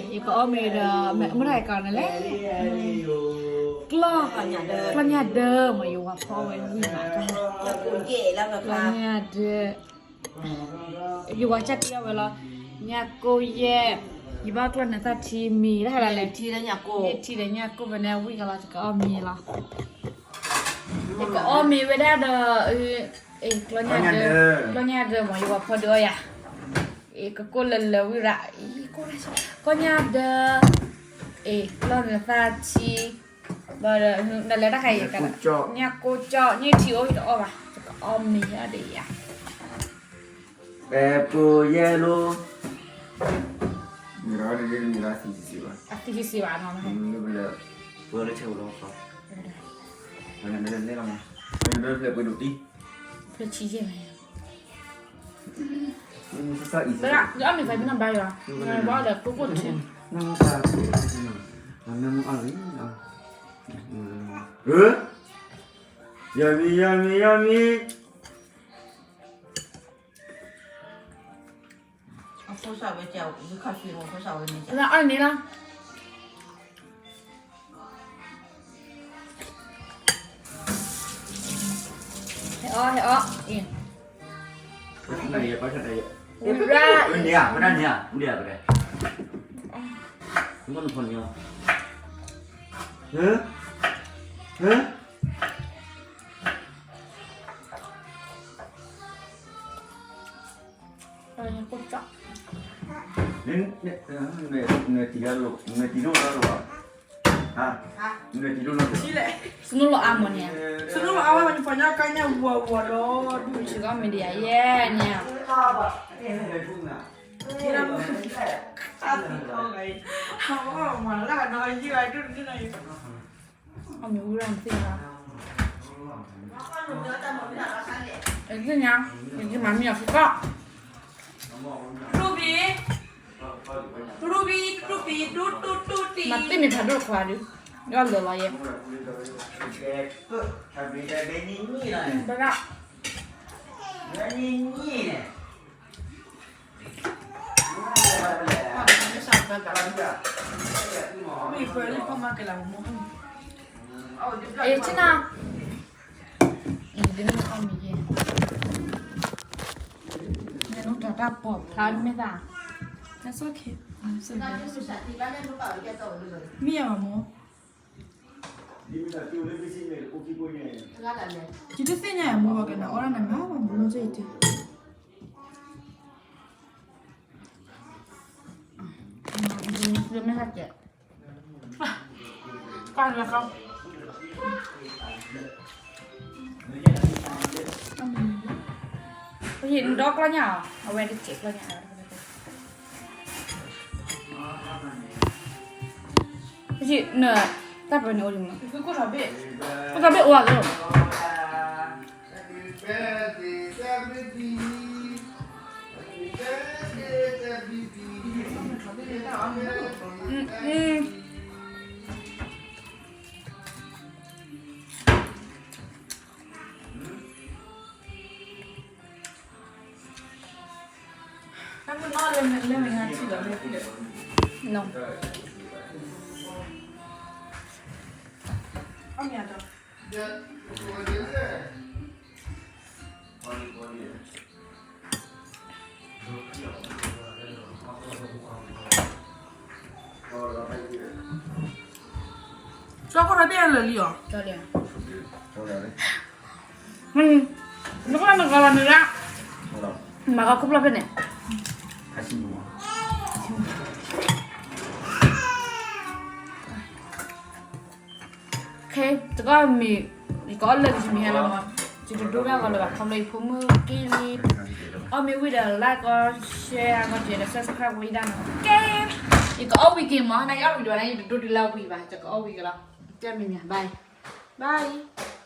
ယကအီၣ်မ့ၤဒီး မ့ၢ်တၢ်ကီန့ၣ်လဲၣ်, ကျီၢ်, ကျီၢ်ညၣ်ဒၢမ့ၢ် ယဝၤဖီဝဲဝံၣ်မး, ကျီၢ်ညၣ်ဒၢ, ယဝၤကၢ်တံၢ်အီၣ်ဝဲလီၤ, ညၣ်ကိၢ်ယဲၢ်, ယဘၣ်ကျီၢ်နသၣ်ထံမံၤတၢ်ဟဲလီၤလဲၣ်, ထံဒီးညၣ်ကိၢ်ဖဲန့ၣ်ဝံၣ်ကလီၤ ယကအီၣ်မ့ၤလီၤ, ယကအီၣ်မ့ၤဝဲဒၣ်ဒီး ကျီၢ်ညၣ်ဒၢ, ကျီၢ်ညၣ်ဒၢမ့ၢ် ယဝၤဖီဒုးအီၣ်ယၤ, ကကိၢ်လၢလၢဝံၣ်ရၣ်, ကျီၢ်ညၣ်ဒၢ, ကျီၢ်နသၣ်ထံ, ဘၣ်ဒီး နလဲၤတၢ်ခါအံၤ, ညၣ်ကိၢ်ကၠီၣ် ညၣ်ထံအိၣ်ယတအီၣ်ဘၣ်, ယကအီၣ်မ့ၤအီၤဒီးယၤ, ပဲပူၤယဲၢ်လိ, မ့ၢ်ဒီး အသံစံးဘၣ်နီၤ, ဖျၢၣ်ဆံယဲၢ်မး, ဖျၢၣ်ဆံယဲၢ်မး, ဘၣ်ဒီး ကိၢ်ကိၢ်ထံ, ယမံၤ ယမံၤ ယမံၤ, အီၣ်န့ၣ်လီၤ, ဟဲအီၣ် ဟဲအီၣ်, နတံၤလိၣ်လီၤ, စနိလီၤအါမးန့ၣ်, စနိလီၤအါဝဲ ပှၤညီကါညၣ်ဝီၤဝီၤဒီး ဒုးဆံးကီး media ယဲၢ်န့ၣ်, မၤလၢဒီးယုၢ်အဒိၣ်တဒုနီၤ, အမ့ၢ်ဝံၤရၣ်နသ့ၣ်ညါ, သ့ၣ်ညါ, ယမၤမ့ၢ်အီၤစ့ၢ်ကီး မၤသ့ၣ်မ့ၢ်ဖးဒိၣ်ခွါဒုး, ဒီးလၢာ်လီၤယဲ, ဘၣ်ဒၣ်, အ့ၣ် ဆ့နၤ, ဒ်န့ၣ်အီၣ်မ့ၤယဲ, နတၢ်တၢ်ပိာ်ဖျါဒ်မ့ၢ်သး, မ့ၢ်ယၤဘၣ်မိၢ်, ယတသ့ၣ်ညါယၤမိၢ်ဘၣ်ကနၤအီၣ်ဒၣ်နၤမၤဘၣ်မိၢ်နီၢ်ကၠံတ့, မ့ၢ်ဟဲကဲး, ပၢ်လၢကီး, နဒီကျီၢ်ညၣ်အီၤ အဝဲတစဲးကျီၢ်ညၣ်အီၤ, နတၢ်ပၢၢ်န့ၣ်အိၣ်ဒံးမး, ကိၢ်သးဘ့ၣ်အိၣ်အဂ့ၢ်, ကၠီကိၢ်ထီၣ်ဘ့ၣ်လၢာ်လံအီၤ, နကနဂီၤလီၤနုၤလၢ, မၤကီၢ်ခိၣ်ဖျီၣ်ဖဲန့ၣ် ခဲတကီၢ်မံၤ, ယကအီၣ်လၢကစမံၤဟဲလီၤမး, ယတဒိတၢ်ဂီၤလၢၤဘၣ် ခီဖျိယဖိမုၣ်က့ၢ်လံ, အီၣ်မ့ၢ်ဝံၤဒီး like ကီး share ကီး ဒီး subscribe ဝဲဒၣ်နီၤ, ကဲ, ယကအီၣ်ဝံၤက့ၤမး, နကအီၣ်ဝံၤဒီး ယတဒိတုၤလၢဝံၤဘၣ်, ယကအီၣ်ဝံၤက့ၤလီၤ, ကဲမံၤမံၤ bye, bye.